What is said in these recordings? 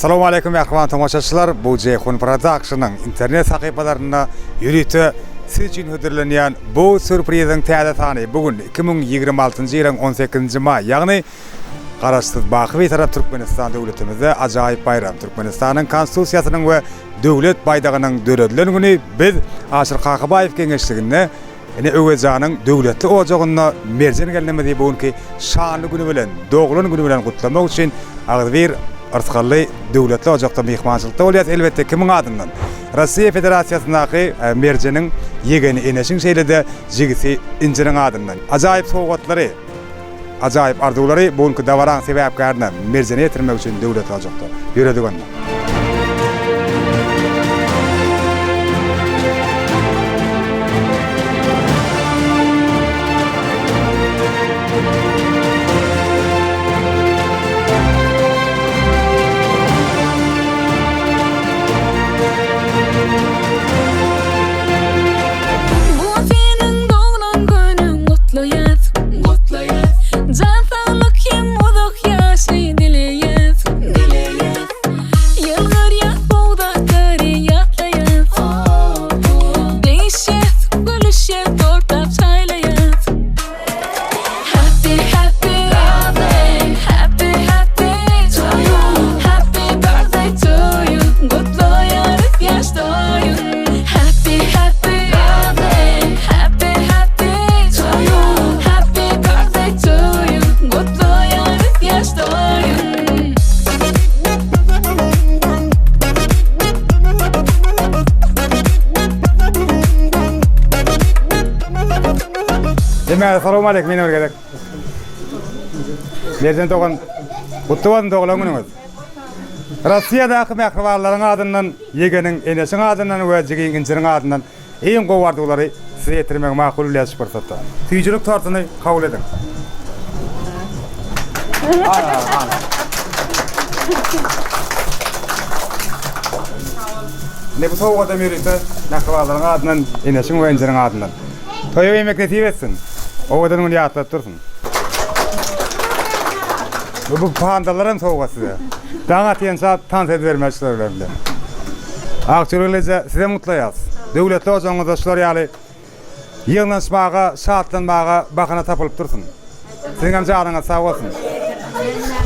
Essalawmaleýkum mähriban tomaşaçylar! Bu Jeýhun Productionyň internet sahypalarynda ýörite siz üçin hödürlenýän bu sýurpriziň täze sany bu gün 2026-njy ýylyň 18-nji maý, ýagny Garaşsyz baky Bitarap Türkmenistan döwletimizde ajaýyp baýram, Türkmenistanyň Konstitusiýasynyň we Döwlet baýdagynyň döredilen güni biz Aşyr Kakabaýew geňeşliginde Ene Öwezjanyň döwletli ojagynda Merjen gelnimizi bu günki şanly güni bilen, doglan güni bilen gutlamak üçin agzybir, yrsgally, döwletli ojakda myhmançylykda bolýarys. Elbetde, kimiň adyndan? Russiýa Federasiýasyndaky Merjeniň ýegeni Eneşiň şeýle-de jigisi Injiniň adyndan. Ajaýyp sowgatlary, Ajaýyp arzuwlary bu günki dabaraň sebäpkärine Merjene ýetirmek üçin döwletli ojakda ýöredik onda. Bu seniň doglan günüň gutlaýas. Gutlaýas. Jan saglyk hem uzak ýaşy dileýäs. Dileýäs. Ýylgyrýas bogdaklary ýatlaýas. Degişýäs, gülüşýäs, tortap çaýlaýas. Happy happy birthday, happy happy to you. Happy birthday to you. Gutlaýarys ýaş toýun. Happy happy birthday, happy happy to you. Happy birthday to you. Gutlaýarys ýaş toýun. Hemmäňize salowmaleýkim ýene bir gezek. Merjen dogan, gutly bolsun doglan günüňiz. Russiýadaky mähribanlaryň adyndan, ýegeniň Eneşiň adyndan we jigiň Injiriň adyndan iň gowy arzuwlary size ýetirmegi makul bilýäris şu pursatda. Süýjülik tortuny kabul ediň. Ine bu sowgadam ýörite mähribanlaryň adyndan, Eneşiň we Injiriň adyndan. Toýa gelmek nesip etsin. Owadan güni ýatladyp dursun. Bu, bu pandalar hem sowgat size. Daň atýança tans edibermeli şular bilen bile. Akjülgül eje sizem gutlaýas. Döwletli ojagyňyzda şular ýaly ýygnanyşmaga, şatlanmaga bahana tapylyp dursun. Siziňem janyňyz sag bolsun.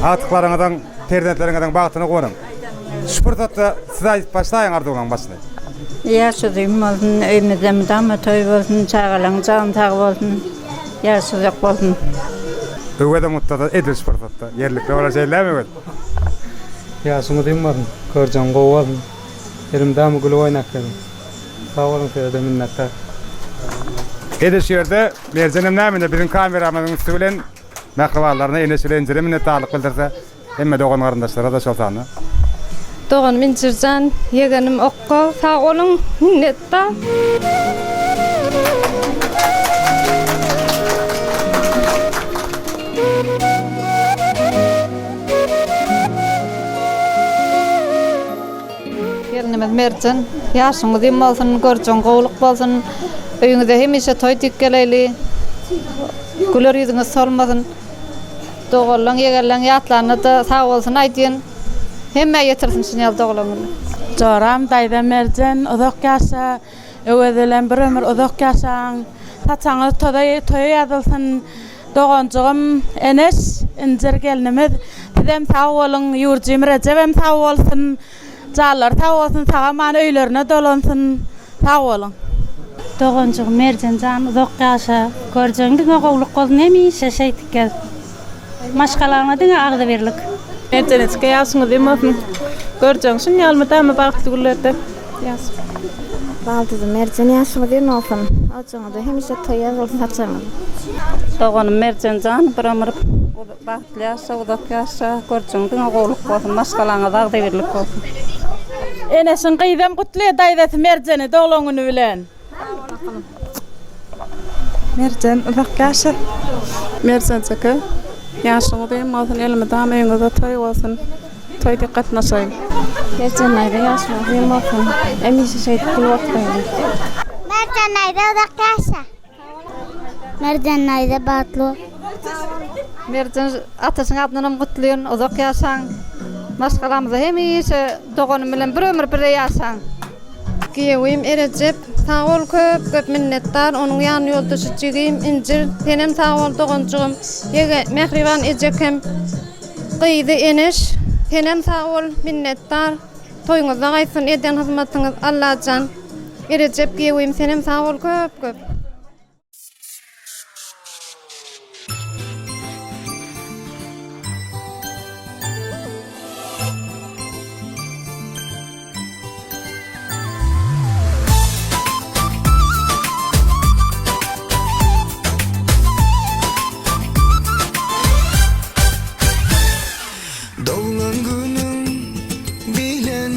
Agtyklaryňyzyň, perzentleriňiziň bagtyna guwanyň. Şu pursatda siz aýdyp başlaýyň arzuwlaryň başyny. Ýaş uzyn bolsun, öýümizde mydama toý bolsun, çagalaryň jany sag bolsun, ýaş uzak bolsun. Öwezem gutlasa edil şu pursatda ýerlikli bolar şeýle dälmi Öwez? Ýaşyň uzyn bolsun, görjegiň gowy bolsun, elmydama gülüp oýnap geziň. Sag boluň sizede minnetdar. Edil şu ýerde Merjenem näme indi biziň kameramyzyň üsti bilen mähribanlaryna Eneş bilen Injire minnetdarlyk bildirse hemme dogan garyndaşlara-da şol sanda. Doganym Injirjan, ýegenim Okga sag boluň minnetdar. Gelnimiz Merjen, ýaşyň uzyn bolsun, görjegiň gowulyk bolsun, öýüňize hemişe toý dik geleýli, güler ýüzüňiz solmasyn. Doganlaň, ýegenleň ýatlanda-da sag bolsun aýdýan. Hemmä ýetirsin şuny ýaly doglan güni. Joram daýza Merjen uzak ýaşa Öwez bilen bir ömür uzak ýaşaň saçaňyz toza toýa ýazylsyn Doganjygym Eneş Injir gelnimiz sizem sag boluň Ýurjym Rejebem sag bolsun janlary sag bolsun sag aman öýlerine dolansyn sag boluň. Doganjygym Merjen jan uzak ýaşa görjegiň diňe gowluk bolsun hemişe şeýdip gez maşgalaňa diňe agzybirlik. Merjenejike ýaşyň uzyn bolsun. Görjegiň şun ýaly mydama bagtly günlerde. Baldyzym Merjen ýaşyň uzyn bolsun. Ojagyňyzda hemişe toý ýazylsyn saçagyňyz. Doganym Merjen jan bir ömür bagtly ýaşa uzak ýaşa görjegiň diňe gowluk bolsun maşgalaňyzda agzybirlik bolsun. Eneşiň gyzam gutlaýar daýzasy Merjeni doglan güni bilen. Merjen uzak ýaşa. Merjen jeke ýaşyň uzyn bolsun elmydama öýüňizde toý bolsun. Toý dek gatnaşaýyn. Merjen daýza ýaşyň uzyn bolsun. Hemişe şeýdip gülüp oturyň. Merjen daýza uzak ýaşa. Merjen daýza bagtly bol. Merjen ataşyň adyndanam gutlaýyn uzak ýaşaň. Maşgalamyza hemişe doganym bilen bir ömür bile ýaşaň. Giýewim Erejep sag bol köp köp minnetdar onuň ýan ýoldaşy jigim Injir senem sag bol doganjygym ýege mähriban ejekem gyzy Eneş senem sag bol minnetdar toýuňyzda gaýtsyn eden hyzmatyňyz Allajan Erejep giýewim senem sag bol köp köp. Doglan günüň bilen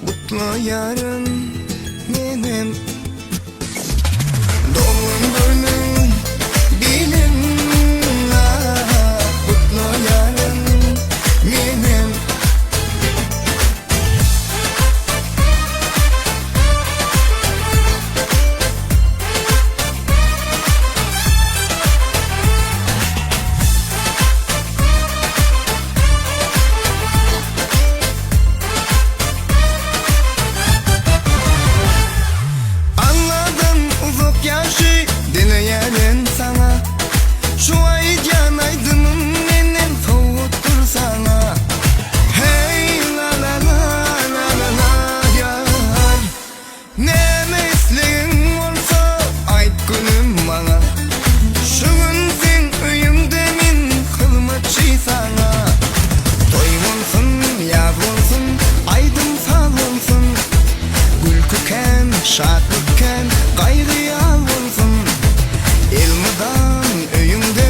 gutlaýaryn menem. Doglan günüň bilen gutlaýaryn menem. Alladan uzak ýaşy dileýärin saňa Şu aýdýan aýdymym menden sowgatdyr saňa Heý la la la la la la ýar Näme islegiň bolsa aýt gülüm maňa Şu gün seň öýüňde men hyzmatçy saňa Toý bolsun, ýaz bolsun, aýdym-saz bolsun Gülki kän, şatlyk kän, gaýgy az bolsun Elmydam öýüňde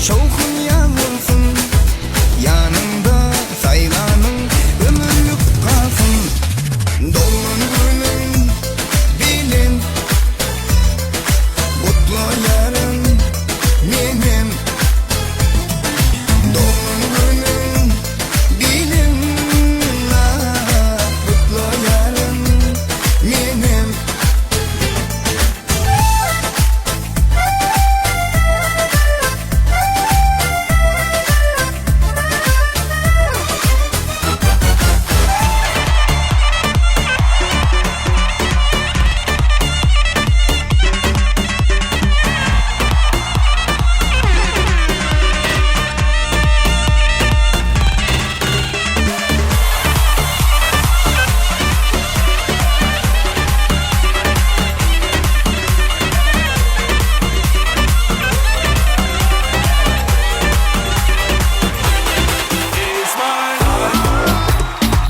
şowhun ýaz bolsun Ýanyňda saýlanyň ömürlik galsyn Doglan günüň bilen gutlaýaryn menem Doglan günüň bilen gutlaýaryn menem.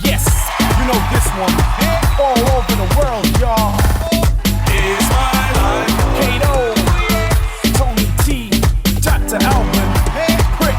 Yes, you know this one. All over the world, y'all. It's my life. Kato, Tony T, Dr. Alban, Prick,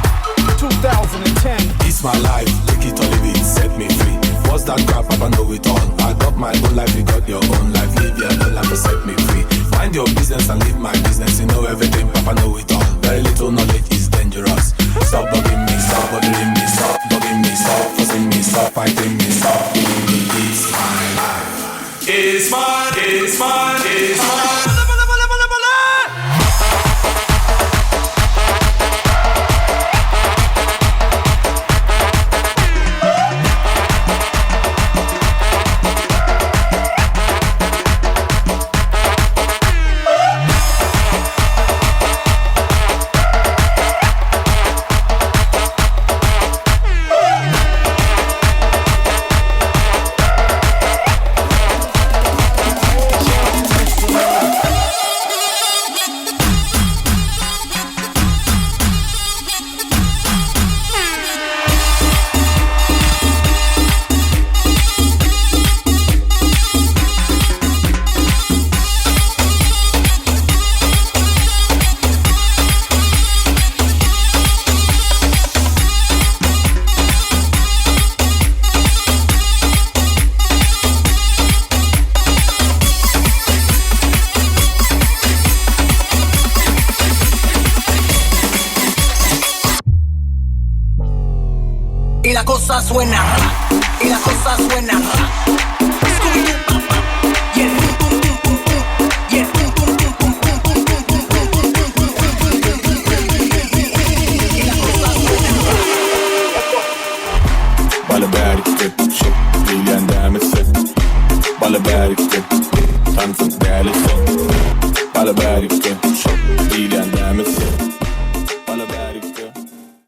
2010. It's my life, lick it or leave it, set me free. What's that crap? Papa know it all. I got my own life, you got your own life. Live your own life and set me free. Mind your business and live my business. You know everything, Papa know it all. Very little knowledge is dangerous. Stop bugging me, stop bothering me, stop bugging me, stop fussing me, stop fighting me, stop killing me. It's my life. It's my, it's my, it's my. Y la cosa suena, y la cosa suena. Y el pum pum pum pum pum, y el pum pum pum pum pum pum pum pum pum pum pum pum pum pum pum pum pum. Y la cosa suena. Bala bärikde, tansyk däli soň. Bala bärikde, diýilýän.